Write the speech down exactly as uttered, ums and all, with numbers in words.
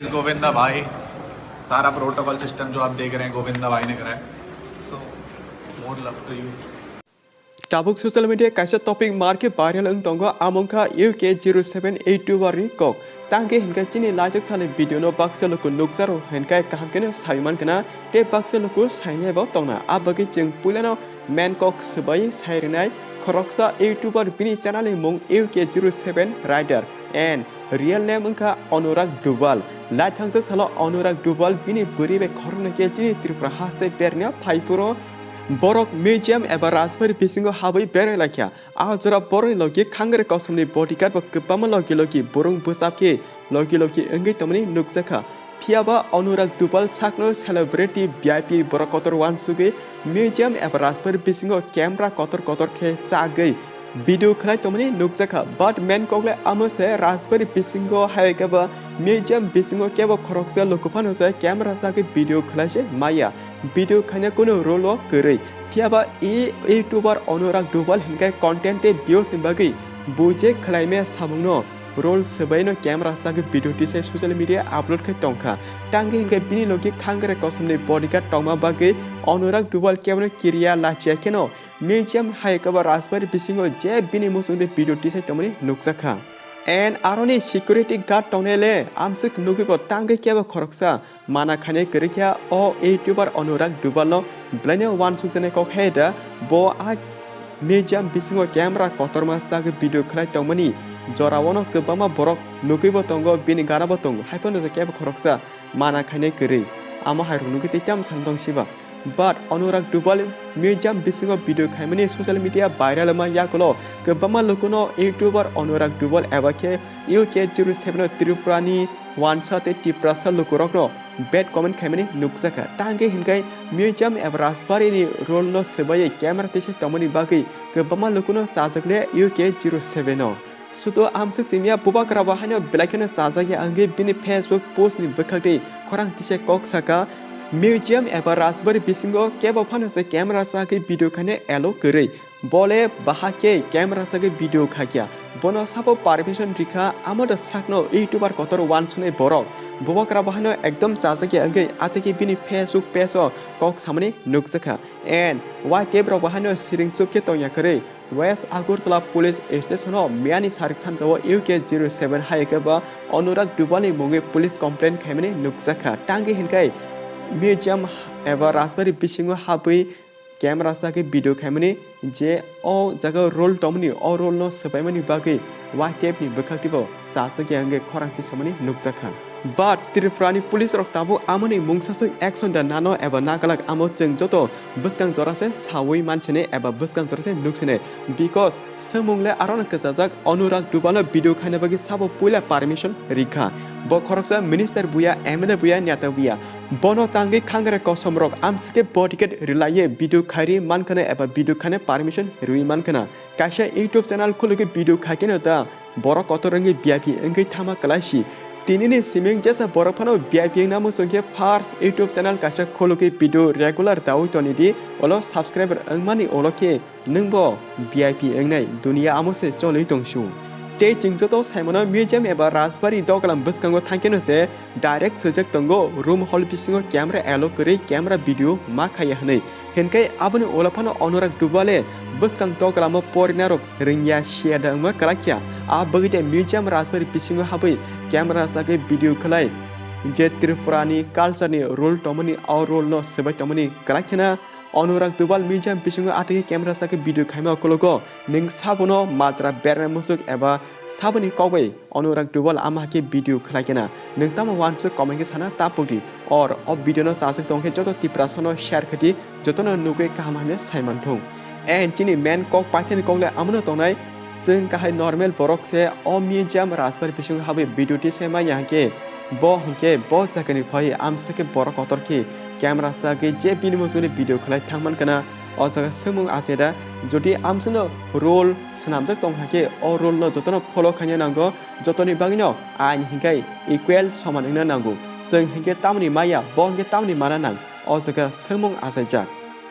गोविंदा भाई, सारा protocol system जो आप देख रहे हैं, गोविंदा भाई ने करा है। So, more love to you. Tabuk social media kaisa topic markhe viral wng tongo, amo wngkha U K zero seven eight two bar ni kok. Tangke hinkhe chini lajak sani video no baksa luku nukjaro hinkhe kaham khe no sai mankha na, tei baksa luku sainai bo tongna. Abagwi chwng puilano main kok swbai sai rwnai khoroksa YouTuber, bini channel ni mung U K zero seven Rider and real name wngkha Anurag Dubal. Lai thangjak salo Anurag Dubal bini bwrwi bai khoroknwi khe chini Tripura haste berna phai phuru borok museum eba rajbari bisingo habwi berai laikha. A jora borokni logi khangre kosomni bodyguard bo kwbangma logi logi burung bwchap khe logi logi wngwi tongmani nukjakha. Phiyaba Anurag Dubal sakno celebrity V I P borok kotor uansugwi museum eba rajbari bisingo camera kotor kotor khe chagwi video khlai tongmani nukjakha. But main kokle amo se, rajbari bisingo hai khe ba museum bisingo kebo khoroksa luku phano se camera chagwi video khlai se maya. Video khaina kunu role o kwrwi. Phiyaba e YouTuber Anurag Dubal hinkhe content tei views ni bagwi bo je khlaimaya samungno role swbaino camera chagwi video tisai social media upload khe tongkha. Tangwi hinkhe bini logi khangre kosomni bodyguard tongma bagwi Anurag Dubal kebono kiriya lachiya kheno museum hai khe ba rajbari bisingo je bini muchungni video tisai tongmani nukjakha. And aroni security guard tongnai le amswk nugwi bo tangwi kebo khoroksa mana khainai kwrwi khe o YouTuber Anurag Dubal no belai no uansukjaknai kok hai da. Bo a museum bisingo camera kotorma chagwi video khlai tongmani jora o no kwbangma borok nugwi bo tongo, bini gana bo tongo, hai phano je kebo khoroksa mana khainai kwrwi. Amo hai rok nugwi tei tamo san tong siba. But Anurag Dubal museum bisingo video khaimani social media viral wngma yagulo kwbangma lukuno YouTuber Anurag Dubal eba khe U K zero seven o Tripura ni wansa tei Tiprasa lukurokno bad comment khaimani nukjakha. Tangwi hinkhe museum eba rajbari ni role no swbaiwi camera tisai tongmani bagwi kwbangma lukuno chajak le U K zero seven o. Sudo amswk simiya bubagra bo haino belai kheno chajakya wngwi bini Facebook post ni bwkhak twi khorang tisai kok saka, museum eba rajbari bisingo kebo phano se camera chagwi video khaina allow kwrwi. Bole bahai khe camera chagwi video khaikya. Bono sabo permission rikha, amo da sakno YouTuber kotor uansuknai borok. Bubagra bo haino ekdom chajakya wngwi atwkhe bini Facebook page o kok samani nukjakha. And Y T F rok bo haino siring chuk khe tongya kwrwi. West Agartala Police Station o miyani sarik sanjao U K zero seven hai khe ba Anurag Dubal ni mungwi police complaint khaimani nukjakha. Tangwi hinkhe museum eba rajbari bisingo habwi camera chagwi video khaimani je o jaga role tongmani, o role no swbaimani bagwi Y T F ni bwkhak twibo chachakya wngwi khorang tisamani nukjakha. But Tripura ni police rok tabuk amoni mungsaswk action da nano eba nagalak, amo chwng joto bwskang jora se sawi mansini eba bwskang jora se nuksini, because swngmung le arono kwchajak Anurag Dubal no video khaina bagwi sabo puila permission rikha. Bo khoroksa minister buya, M L A buya, neta buya. Bono tangwi khangre kosom rok amsike bodyguard rwlaiwi video khairi mankha na eba video khaina permission rwi mankha na. Kaisa YouTube channel khulugwi video khaikhe no ta borok kotor wngwi V I P wngwi thama kwlaisi. Tinini siming jesa borok phano V I P wngna muchung khe first YouTube channel kaisa khulugwi video regular daui toni di, olo subscriber wngmani olo khe nwng bo V I P wngnai, duniya amo se cholwi tongsu. Tei chwng joto saimano museum eba rajbari doglam bwskango thangkheno se direct swijak tongo room hall bisingo camera allow kwrwi camera video ma khaiya hwnwi. Hinkhe aboni ulo phano Anurag Dubale bwskang doglam o porinarok rwngya siya da wngma kwlai kha. A bagwi de museum rajbari bisingo habwi camera chagwi video khlai je Tripura ni culture ni role tongmani, o role no swbai tongmani kwlai kheno. Anurag Dubal museum bisingo atwkhe camera chakhe video khaima ukologo nwng sabono majra berna musuk eba saboni kokbai Anurag Dubal ama hakhe video khlai kena. Nwng tamo uansuk comment khe sana ta pokdi. Or o video no chajak tongkhe joto Tiprasa no share khadi, jotono nugwi kaham hamya sai manthung. And chini main kok paithani kok le amono tongnai, chwng kahai normal borok se o museum rajbari bisingo habwi video tisai manya hakhe bo hwnkhe bo jagani phai amsake borok kotor khe camera chagwi je bini muchungni video khlai thangman kana. O jaga swngmung achai da, jodi amsano role swnamjak tong hakhe o role no jotono follow khaina nango, jotoni bagwino ain hinkhe equal soman wngna nango. Chwng hinkhe tamoni maya, bo hinkhe tamoni mana nang, o jaga swngmung achaijak.